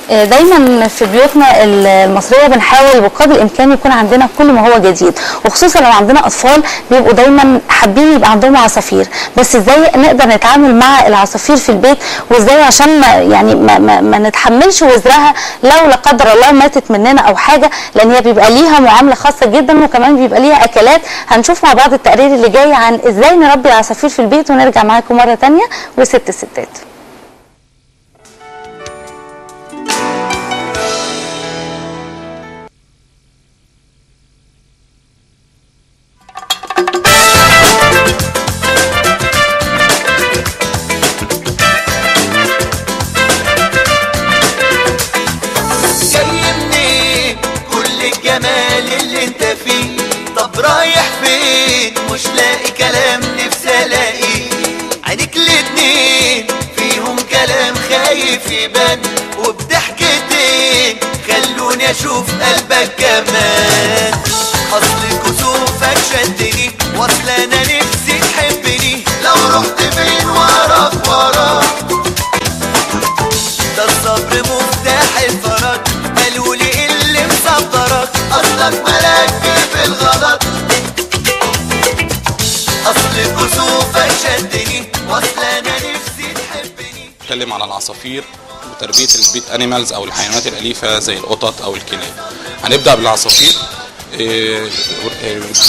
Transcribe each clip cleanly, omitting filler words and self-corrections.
دايما في بيوتنا المصرية بنحاول بقدر الامكان يكون عندنا كل ما هو جديد، وخصوصا لو عندنا اطفال بيبقوا دايما حابين يبقى عندهم عصافير. بس ازاي نقدر نتعامل مع العصافير في البيت، وازاي عشان ما يعني ما, ما, ما نتحملش وزرها لو لا قدر الله ماتت مننا او حاجة، لان هي بيبقى ليها معاملة خاصة جدا وكمان بيبقى ليها اكلات. هنشوف مع بعض التقرير اللي جاي عن ازاي نربي العصافير في البيت، ونرجع معاكم مرة ثانية وست الستات. مش لاقي كلام نفسي الاقي، عينيك الاتنين فيهم كلام خايف يبان، وبضحكتين خلوني اشوف قلبك كمان. اصل كسوفك شدني، واصل انا نفسي تحبني، لو رحت فين وراك وراك، ده الصبر مفتاح الفرج، قالولي اللي مصبرك اصلك ملاك في الغلط. اصل كسوفك شدني، واصل انا نفسي تحبني. نتكلم على العصافير وتربيه ال pet animals او الحيوانات الاليفة زي القطط او الكلاب. هنبدا بالعصافير.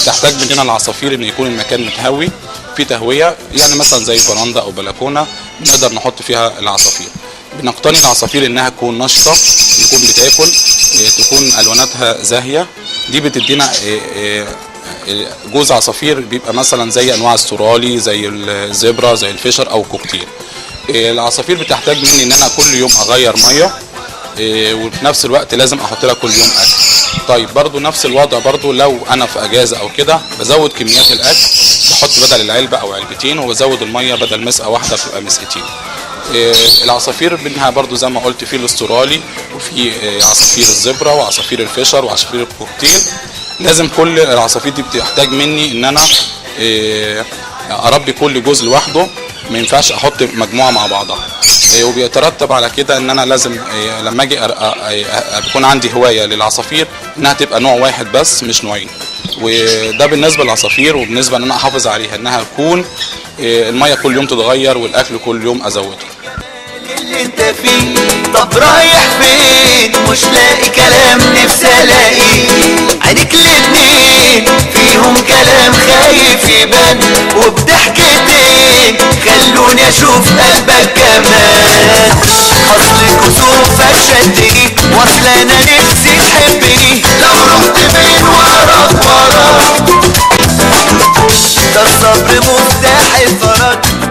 تحتاج مننا العصافير ان يكون المكان متهوي، في تهوية، يعني مثلا زي فراندا او بلكونة نقدر نحط فيها العصافير. بنقتني العصافير انها تكون نشطة، يكون بتاكل، تكون الواناتها زاهيه. دي بتدينا جوز عصافير بيبقى مثلا زي انواع السورالي، زي ال zebra، زي ال Fischer او cockatiel. العصافير بتحتاج مني ان انا كل يوم اغير مية، وفي نفس الوقت لازم احط لها كل يوم اكل. طيب برضو نفس الوضع برضو لو انا في اجازه او كده بزود كميات الاكل، بحط بدل العلبة او علبتين، وبزود المية بدل مسقه واحدة بتبقى مسقتين. العصافير منها برضو زي ما قلت في الاسترالي، وفي عصافير ال zebra، وعصافير ال Fischer، وعصافير ال cockatiel. لازم كل العصافير دي بتحتاج مني ان انا اربي كل جزء لوحده، ما ينفعش احط مجموعة مع بعضها. وبيترتب على كده ان انا لازم لما اجي بيكون عندي هواية للعصافير انها تبقى نوع واحد بس مش نوعين. وده بالنسبة للعصافير، وبالنسبة ان انا احافظ عليها انها تكون المية كل يوم تتغير والاكل كل يوم ازوده. اللي انت فيه طب رايح فين؟ مش لاقي كلام نفسي الاقي، عينيك الاتنين فيهم كلام خايف يبان، وبضحكتين خلوني اشوف قلبك كمان. اصل كسوفك شدني، واصل انا نفسي تحبني، لو رحت فين وراك وراك، ده الصبر مفتاح الفرج.